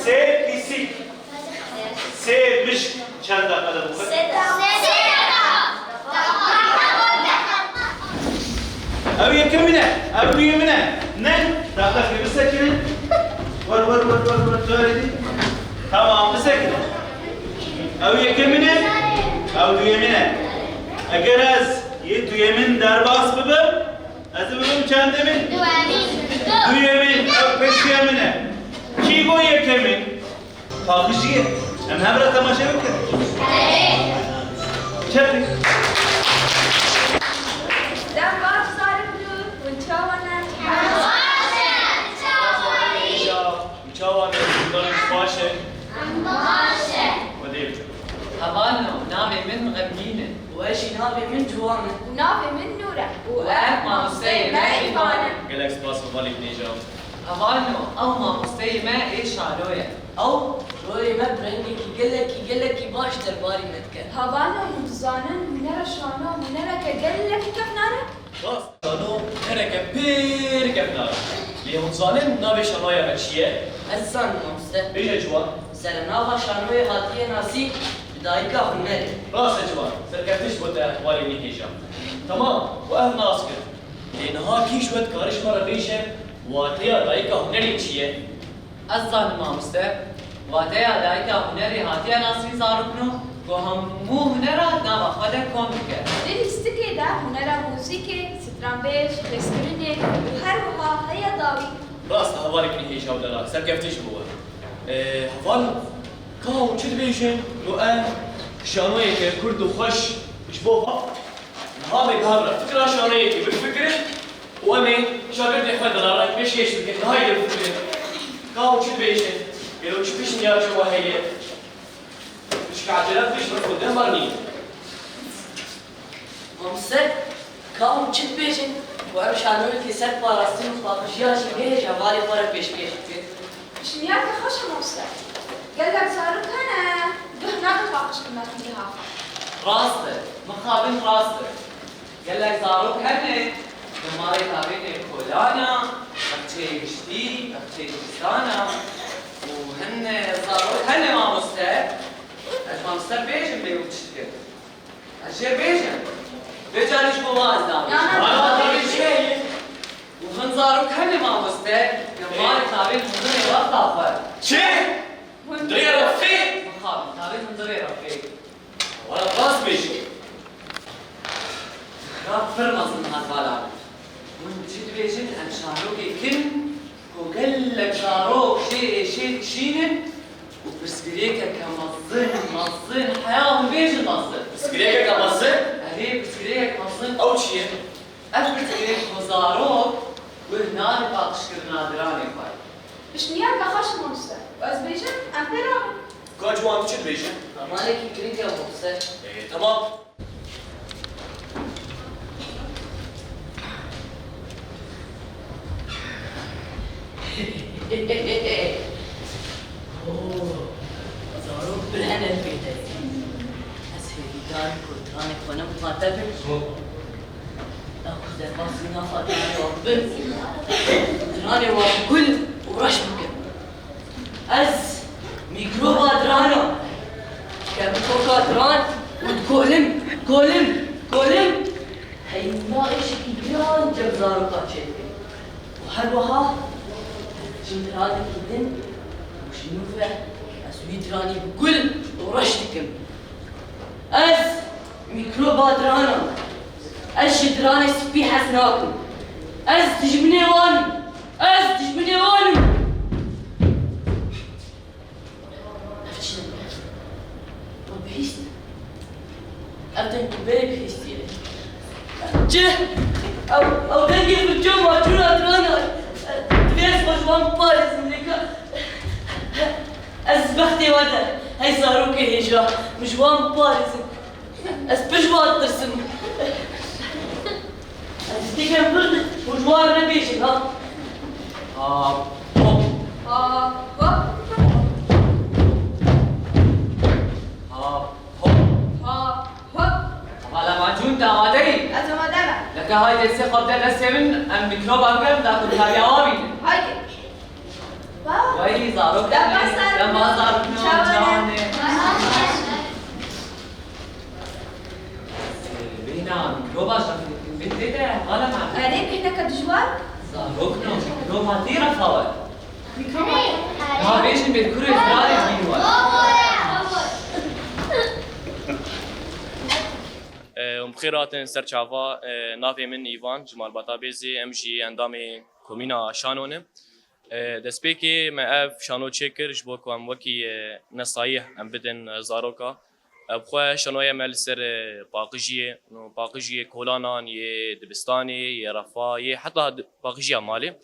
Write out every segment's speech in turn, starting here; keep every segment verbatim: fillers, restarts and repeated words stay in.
Sê pîsîk. Sê mişk. Çend deqe de bû? Sê deqe. Ew yekemîn e. Ew duyemîn e. Ne? Deqekê bisekinin. Wer, wer, wer, wer, wer. Tamam, bisekinin. Ew yekemîn e. Ew duyemîn e. Eger ez yê duyemîn derbas bibim, ez ê bibim çendemîn? Duyemîn. Duyemîn. Ew pêşiya min e. Kî got yekemîn? Paqijî ye. Em hev re temaşe bikin. Çepik. Dem baş zarok, hûn çawa ne? Em baş in. Çawa ne? Çawa ne? Hûn baş in? Em baş in. Xwedê bi. Hevalno, navê min Xemgîn e. Û ez jî navê min Ciwan e. Û navê min Nûr e. Û ev mamosteyê me Îvan e. Gelek spas hevalê Nêja. Hevalno, ew mamosteyê me ê şano ye. Ew rolê me bi rengekî gelekî, gelekî baş derbarî me dike. Hevalno, hûn dizanin hûnera şano hûnereke gelekî kevnar e? Rast, şano hûnereke pir kevnar e. Lê hûn dizanin navê şanoya me çi ye? Ez dizanim, mamoste. Bêje Ciwan. Serenava şanoyê hatiye nasîn bi dayika hûnerê. Rast e Ciwan, serkeftin ji bo te hevalê wî hêja. Temam, we ev nas kir. Lê niha kî ji we dikare ji me re bêje, wateya dayika hunerê çi ye? Ez zanim mamoste, wateya dayika hunerê hatiye nasîn zarokno ku hemû hunera di nava xwe de kom dike. Di lîstikê de hunera muzîkê, stranbêj, rêzkirinê û her wiha heye dawî. Rast e hevalê min hêja û delal, serkeftin ji bo we. Ee, heval, ka hûn çi dibêjin ku em şanoyeke kurd û xweş ji bo va Niha me bi hev re fikra şanoyekê bifikirin û em ê şagirdê xwe delal re pêşkêş bikin. Niha yê bifikirin. Ka hûn çi dibêjin? Gelo çi pêşniyareke we heye? Pişka ecele bikin, ji ber ku dem bar nîne. Mamoste, ka hûn çi dibêjin? Ku em şanoyekê ser parastin û paqijiya jîngehê ji hevalê xwe re pêşkêş bikin. Piştniyareke xweş e mamoste. Gelek zarok hene, guh nadin paqijkirina xwîniha xwe. Rast e, mixabin rast e. Gelek zarok hene, di malê kabênê kolana, baxçeyê giştî, baxçeyê dibistana û hene zarok hene mamoste. Ez mamoste bêjim lê û tişt dikin. Ez jê bêjim. Vê carî ji bo wan ez nabêjim. Na, na, na, na, na, na, na. Û hin zarok hene mamoste, ya marê tabên hundirê wexta xwe. Çi? Hundirê refê? Mixabin, tabên hundirê refê. Wala rast bêjî. Xirab pir mezin hat bala min. Hûn çi dibêjin, em şarokê kin ku gelek zarok jê êşê dişînin û pirsgirêkeke mezin, mezin, heya hûn bêjin mezin. Pirsgirêkeke mezin? Erê, pirsgirêkeke mezin. Ew çi ye? Ev pirsgirêk ku zarok guh nade paqijkirina diranê xwe. Piştniyareke xweş e mamoste. Û ez bêjim, em pê rabin. Ka Ciwan, tu çi dibêjî? Hevalekî girîng e mamoste. Ê, temam. Oh, zarok pir hene li vê derê. Ez hêvîdar im ku diranê xwe ne mixatab in. Ew ku derbasî nafa diranê wan bibin, diranê wan bi gul û reş bikin. Ez mîkroba diran im. Kevim koka diran û dikolim, kolim, kolim. Heyîna êşekî giran cem zarokan çêdikim. Û her wiha ji miradekî din û ji nû ve ez wî diranî bi gul û reş dikim. Ez mîkroba diran im. Ez ji diranê spî hez nakim. Ez dijminê wan im. Ez dijminê wan im. Ev çi dibê? Ew bihîst. Ev deng ku berê bihîstiye. Çi? Ew, ew dengê firçe û macûna diran e. Divê ez xwe ji wan biparêzim, lê ka ez bextê we de. Hey zarokê hêja, min ji wan biparêzin. Ez pir ji wan ditirsim. Ez dîtikem pir hûn ji wan re bêjin, ha. Ha, hop. Ha, hop. Ha, hop. Ha, hop. Hevala macûn, tu amade yî? Ez amade me. Leke haydi destê xwe bide destê min, em mîkroba bigerin, da ku kariya wan bînin. Haydi. Wey, zarok hene, Çawa ne? Bêhna, mîkroba şafî, min tê de, xala me. Erê, bêhneke dijwar? Zarok no, mîkroba tê refawe. Mîkroba? Ma bêjin bêt kurê zarê bîn we. Em bi xêr hatin ser çava. E, navê min Îvan, ji malbata Bêzê, em jî endamê komîna Şano ne. E, destpêkê me ev şano çêkir ji bo ku em wekî, e, nesayî em bidin, e, zaroka. E, bi xwe şanoyê me li ser, e, paqijiyê, no, paqijiyê kolanan, yê dibistanê, yê refa, yê heta di-, paqijiya malê.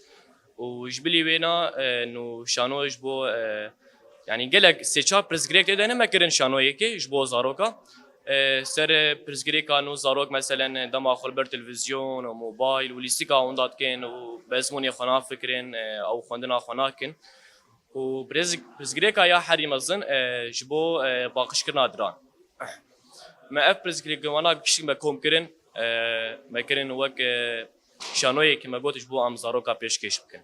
Û ji bilî wêna, e, no şano ji bo, e, yanî gelek sê çar pirsgirêk tê de ne me kirin şanoyekê ji bo zaroka. E, ser, e, pirsgirêka nû zarok, meselen, e, dema xwe li ber televîzyon û mobayl û lîstika winda dikin û bi ezmûnê xwe nafikirin, e, ew xwendina xwe nakin. Û pirs-, pirsgirêka ya herî mezin, e, ji bo, e, paqijkirina diran. Me ev pirsgirêk wana giştî me kom kirin, e, me kirin wek, e, şanoyê ke me got ji bo em zaroka pêşkêş bikin.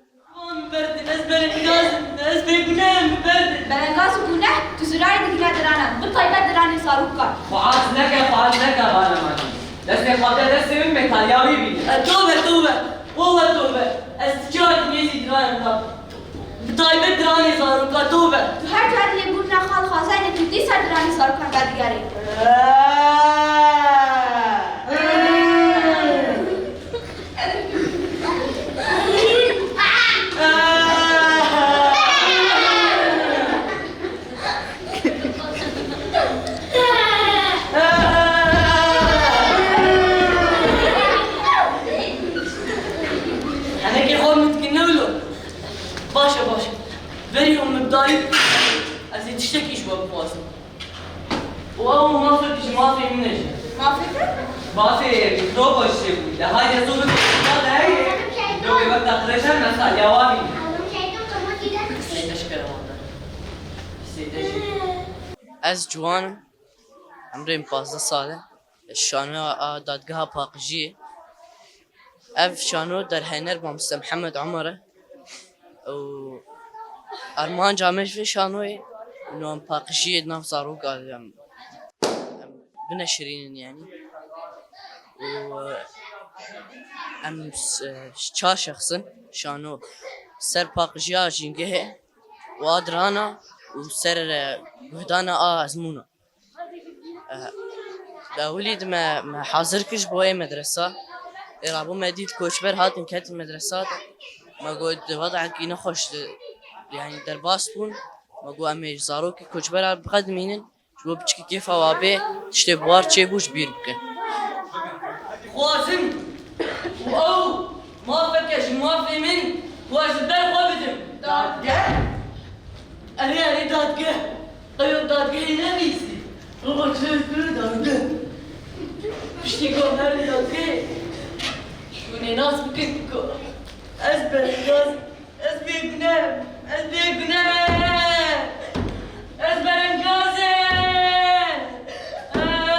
Min berdin, ez belengaz im, ez bêguneh im, min berdin. Belengaz û guneh, tu zirarê digihîne diranan, bi taybet diranê zarokan. Xwe hez neke, xwe hez neke, xala me. Destê xwe bide destê min, me taliya wî bîne. E, tobe, tobe, welle tobe. Ez ti çar dinyê zî diranan. Bi taybet diranê zaroka, tobe. Tu her carî lêbûrina xwe dixwazayne, tu dîsa diranê zarokan vedigerî. Henekê xwe min dikin ne wilo? Baş e, baş e. Verî hûn min dayî, ez ê tiştekî ji we bixwazim. Û ew mafek ji mafê min e jî. Mafê te? Mafê mîkroba jî bû. De hayde zû bike, de heye. Mîkrobê wek te qirêj e, mesela yawa bî. Seyde ji kere wan de. Seyde jî. Ez ciwan im. Emrê min pazdeh sal e. Şanoya a dadgeha paqijiyê. Ev şano derhêner mamoste Mihemed Omer e û armanca me ji vê şanoyê, û em paqijiyê di nav zaroka de em, em bineşirînin, yanî. Û em s-, çar şexs in, şano ser paqijiya jîngehê û a dirana û ser, e, guhdana a ezmûna. Eh, dawilî di me, me hazir kir ji bo ê medresa. Ê rabû me dît koçber hatin ketin medresa de. Me got di wedekî nexweş de, yanî derbas bûn. Me got em ê zarokê koçber biqedimînin. Ji bo piçikî kêfa wa bê, tiştê bi war çêbû ji bîr bikin. Dixwazim û ew mafeke ji mafê min ku ez li ber xwe bidim. Dadgeh? Erê, erê, dadgeh. Eyo dadgehê nevîsî. Baba, çi ez kuru dadgeh. Piştî ku em herin dadgehê, hûn ê nas bikin ku ez belengaz im. Ez bêguneh im. Ez bêguneh im. Ez belengaz im.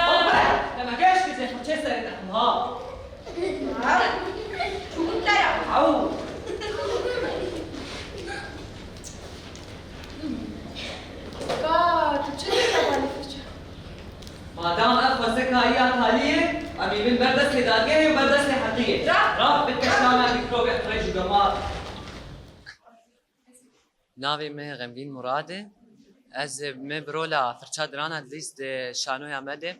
Baba, dema geş dizê xwe çê serê te xwe ha. Ha? Çûbûn te ya. Aw. Ka, tu çi dikî hevalê firçe? Madam ev xwestekayî ya talî ye, em ê bin ber destê dadgehê û ber destê heqî ye. Rav, rav, bike şana mîkrobê qirêj û gemar. Navê min Xemgîn Murad e. Ez, me bi rola firça dirana dilîst di şanoya me de.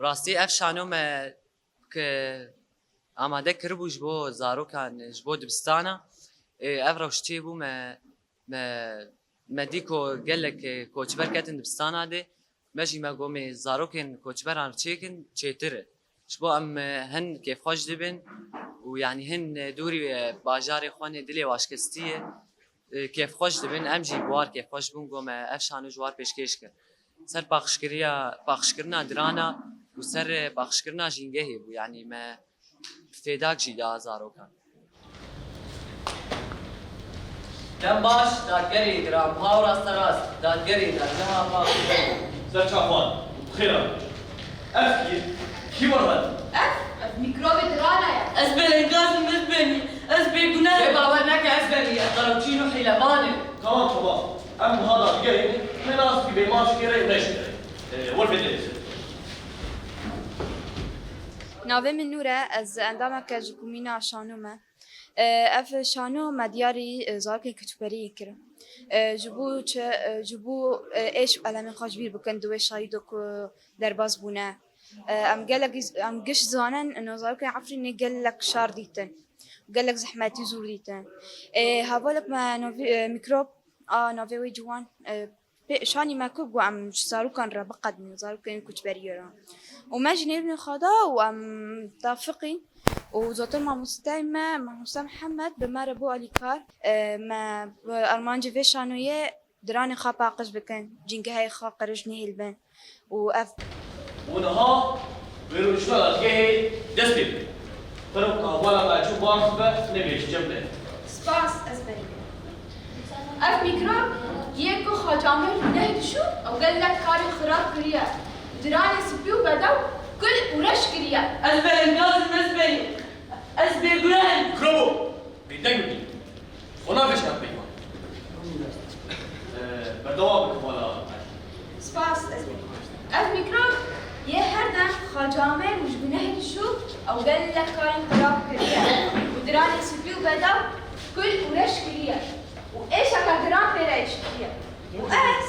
Rastî ev şano me ke amade kiribû ji bo zarokan, ji bo dibistana. Ê, ev rewş çêbû me, me, me dî ku gelek, e, koçber ketin dibistana de. Me jî me got, me zarokên koçberan çêkin, çêtir e. Ji bo em, e, hin kêfxweş dibin û, yanî, hin, e, dûrî, e, bajarê xwe ne dilê waşkestî ye. E, kêfxweş dibin, em jî bi war kêfxweş bûn, got me ev şano ji war pêşkêş kir. Ser paqijkiriya, paqijkirina dirana û ser, e, paqijkirina jîngehê bû, yanî me fêdak jî da zarokan. Dem baş, dadgerê giran, paw rasterast, dadgerê dergeha paqijkirina. Ser çavan, bi xêr hatin. Ev kî ye? Kî we hat? Ev, ev mîkrobê dirana ye. Ez belengaz im, ez benî. Ez bêguneh im. Wê bawer neke ez benî, ez qerewçîn û hîleban im. Tamam, tamam. Em wiha dadgehê ne, ne nas bî bê maşkê re û ne jî re. E, Wolfê dilê. Navê min Nûr e, ez endameke ji komîna Şano me. E, Ev şano me diyarî e, zarokên keçûperiyê kir. E, Ji bo çi, e, ji bo e, êş û elemên xwe ji bîr bikin di wê şayî de ku derbas bûne. E, Em gelek, em giş zanin, ino zarokên Efrînê gelek şer dîtin. Gelek zehmetî zor dîtin. E, Hevalek me navê, e, Mîkrop, a navê wê ciwan, e, pê şanî me ku got em ji zarokan re biqedin, zarokên koçberiyê re. Û me jî nêrînê xwe da û em tefiqîn. Û zaten mamosteyê me, mamoste Mihemed, bi me re bû alîkar. E, Me bi armancê vê şanoyê diranê xwe paqij bikin, cîngehê xwe qirij nehêlbin. Û ev Û niha wê rûniştina dadgehê dest pê bike. Xwero ku hevala me çû bar bibe, nebêje cem be. Spas, ez berî me. Ev mîkrob yê ku Xac Amer neh dişû ew gelek karên xirab kiriye. Diranê spî û bedew kul û reş kiriye. Ez belengaz im, ez berî. Ez bêgunehem. Krobo! Bêdeng bibî. Xwe navêje ev peyva. Berdewam bike bala. Spas, ez ê. Ev mîkrob yê her dem Xac Amer û ji gunehê dişû ew gelek karên xirab kiriye û diranê spî û bedew kul û reş kiriye û êşeke giran pê re êşikiye. Û ez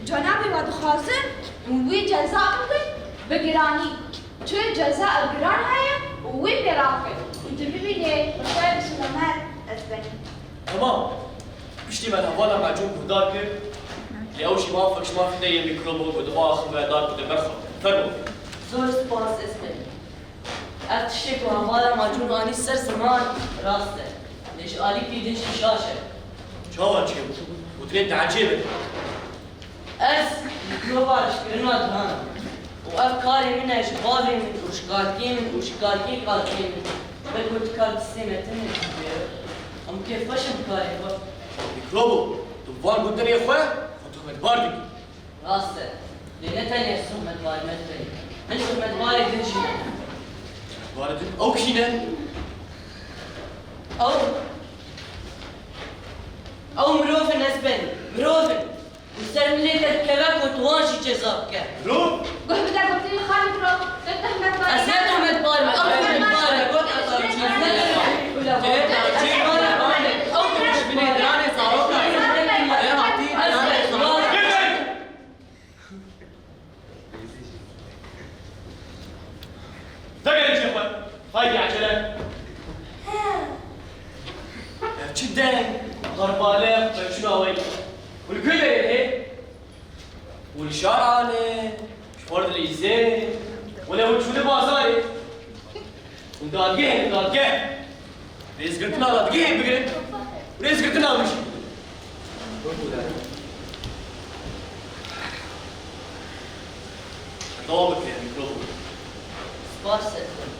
cenabê we dixwazim wî ceza bikin bi giranî. Çi ceza ev giran heye û wî pê rakin û tu bibînê bi xêr û silamet ez benî. Temam. Piştî me hevala Mecûn guhdar kir, lê ew jî mafek ji mafê te yê mîkrobo ku dixwe axive dar ku te berxwe. Fermo. Zor spas ez benî. Ev tiştê ku hevala Mecûn anî ser ziman rast e. Lê ji alîkî din jî şaş e. Çawa çêbû? Gotinên te ecêb in. Ez mîkroba rişkirina diran im û ev karê min e ji bavê min û ji kalkê min û ji kalkê kalkê min. Belko tu kar distê me tune jî bê. Em kêfxweş in bi karê xwe. Mîkrobo, tu bi van gotinê xwe xwe tohmetbar dikî. Rast e. Lê ne tenê ez tohmetbar im ez beyî. Hin tohmetbarê din jî ne. Tohmetbarê din? Ew kî ne? Ew, ew mirov in ez benî. Mirov in. Li ser min lê derdikeve ku tu wan jî ceza bike. Mirov? Guh bide gotinên xalê mirov. Tu tohmetbar î. Ez ne tohmetbar im. Ew tohmetbar e. Vegerin cihê xwe. Haydi acele. Ev çi deng, qarbale, pevçûna we. Hûn li ku derê hê? Hûn li şara ne, ji xwe re dileyîzê. Wele hûn çûne bazarê. Hûn dadgehê ne, dadgeh. Rêzgirtina dadgehê bigirin. Rêzgirtina min jî. Dawam bike, mîkrob. Spas, Ekrem.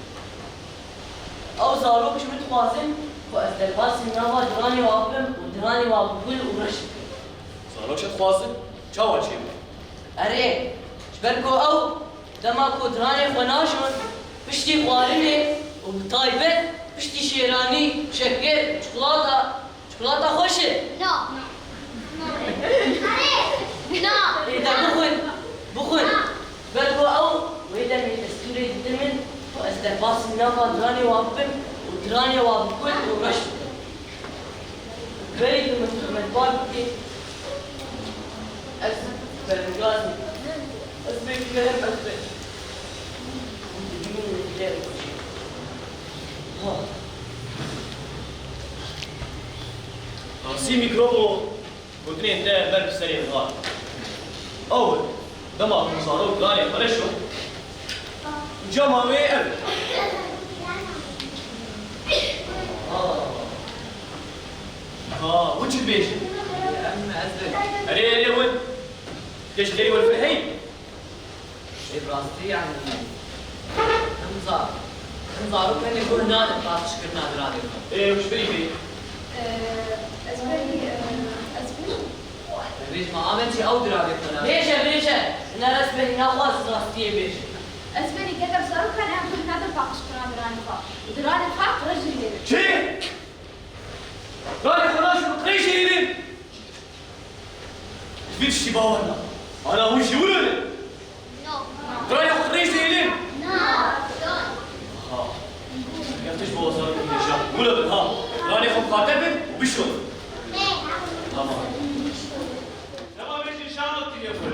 Ew zarok ji min dixwazin ku ez derbasî nava diranê wa bibim û diranê wa bi gul û reş bikim. Zarok çi dixwazin? Çawa çêbû? Erê, ji ber ku ew dema ku diranê xwe najon, piştî xwarinê û bi taybet piştî şêranî, şekir, çikolata, Çikolata xweş e? Na. Na. Ê de bixwin. Bixwin. Ber ku ew wê demê destûrê dide min ku ez derbasî nava diranê wa bibim û diranê wa bi kul û reş bikim. Berê tu min xizmetbar bikî, ez belengaz im. Ez bêgunehem ez bêjim. Hûn dibînin li vê rojê. Ha. Nasî mîkrobo gotinên te ber bi serê min hat. Ew e, dema ku zarok diranê xwe reşo, cama wê ev e. Ha, hûn çi dibêjin? Em ez bêjin. Erê, erê, hûn. Te ji derî welfir heyî? Ê, bi rastî, yanî, him za-, him zarok tenê guh nadin paqijkirina diranê xwe. Ê, hûn ji birî bê. Ee, ez berî, ee, ez bêjim. Bêj, ma Amed jî ew diranê xwe nadin. Bêje, bêje. Ine ez berî naxwaz rastiyê bêje. Ez berî gelek zarok hene em guh nadin paqijkirina diranê xwe. Diranê xwe qirêj dihêlin. Çi? Diranê xwe naşon qirêj dihêlin? Vî tiştî bawer na. Ana hûn jî wilo ne? Piranê xwe rêj dihêlin? Ha. Ev tişt bo zarokên hêja. Wilo bin ha. Piranê xwe miqate bin û bişon. Tamam. Dema vê jî şano tîrê xwe.